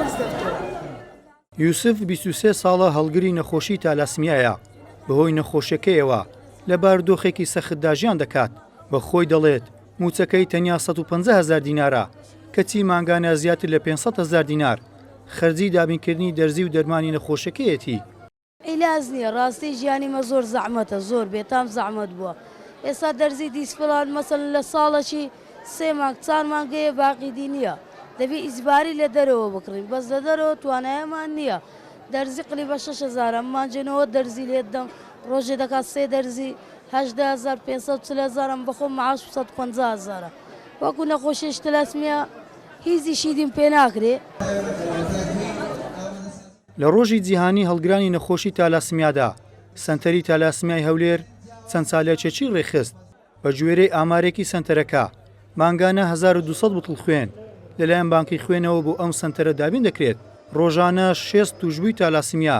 بەرز دەبتەوە. یوسف 23 ساڵە هەڵگری نەخۆشی تالاسمیایە، بەهۆی نەخۆشیەکەیەوە لە بارودۆخێکی سەختدا ژیان دەکات، بە خۆی دەڵێت مووچەکەی تەنیا 150 هەزار دینارە، کەچی مانگانە زیاتر لە 500 هەزار دینار خەرجی دابینکردنی دەرزی و دەرمانی نەخۆشیەکەیەتی. عیلاج نیە ڕاستی ژیانی مە زۆر زەعمەتە زۆر بێتام زەعمەت بووە ئێستا دەرزی دیسپلان مەسەلەن لە ساڵەکی سێ مانگ چار مانگەیە باقی دی نییە دەبی ئیجباری لە دەرەوە بکڕین بەس لە دەرەوە توانایەمان نییە دەرزی قلی بە 6000 مانجێ 90 دەرزی لێت دەم ڕۆژێ دەکات سێ دەرزی 18540 هەزارم بەخۆم معاش 150 هەزارە وەکو نەخۆشیش تلاسمیە هیچ ئیشی دیم پێ ناکرێ. لە ڕۆژی جیهانی هەڵگرانی نەخۆشی تالاسمیادا، سەنتەری تالاسمیای هەولێر چەند چالاکیەکی ڕێکخست، بە گوێرەی ئامارێکی سەنتەرەکە، مانگانە 1200 بتڵ خوێن لەلایەن بانکی خوێنەوە بۆ ئەم سەنتەرە دابین دەکرێت، ڕۆژانە 60 تووشبووی تالاسمیا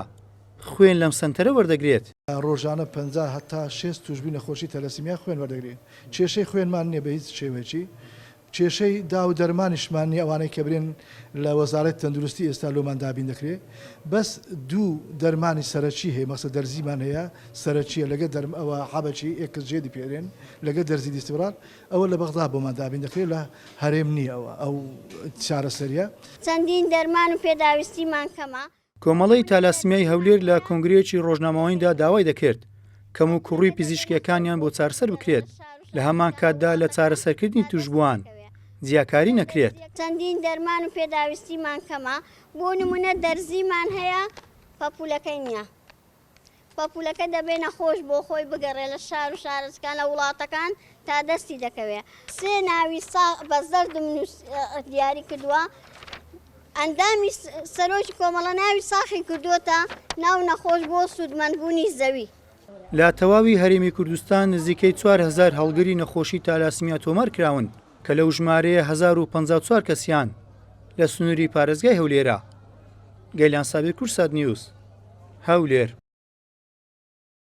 خوێن لەم سەنتەرە وەردەگرێت. ڕۆژانە 50 هەتا 60 تووشبووی نەخۆشی تەلەسیمیا خوێن وەردەگرین، کێشەی خوێنمان نییە بە هیچ شێوەیەکی، کێشەی داو و دەرمانیشمان نیە ئەوانەی کە برێن لە وەزارەتی تەندروستی ئێستا لۆمان دابین دەکرێ بەس دوو دەرمانی سەرەکی هەیە مەسە دەرزیمان هەیە سەرەکیە لەگە دەرم ئەوە حەبەکی ئێکس جێدی پێرێن لەگە دەرزی دیستبرال ئەوە لە بەغدا بۆمان دابین دەکرێت لە هەرێم نییە ئەوە ئەو چارەسەریە. چەندین دەرمان و پێداویستیمان کەمە. کۆمەڵەی تالاسمیای هەولێر لە کۆنگرەیەکی ڕۆژنامەوانیدا داوای دەکرد کەموکوڕی پزیشکییەکانیان بۆ چارەسەر بکرێت، لە هەمان کاتدا لە چارەسەرکردنی تووشبووان جیاکاری نەکرێت. چەندین دەرمان و پێداویستیمان کەمە، بۆ نموونە دەرزیمان هەیە پەپوولەکەی نییە، پەپوولەکە دەبێ نەخۆش بۆ خۆی بگەڕێ لە شار و شارەچکان لە وڵاتەکان تا دەستی دەکەوێ. سێ ناوی ساغ بە زەردم نووس دیاری کردووە، ئەندامی سەرۆکی کۆمەڵە ناوی ساخی کردووەتە ناو نەخۆش بۆ سوودمەندبوونی زەوی. لە تەواوی هەرێمی کوردستان نزیکەی 4000 هەڵگری نەخۆشی تالاسمیا تۆمار کراون کە لەو ژمارەیە 1054 کەسیان لە سنووری پارێزگای هەولێرە. گەیلان سابیر کوردسات نیوز، هەولێر.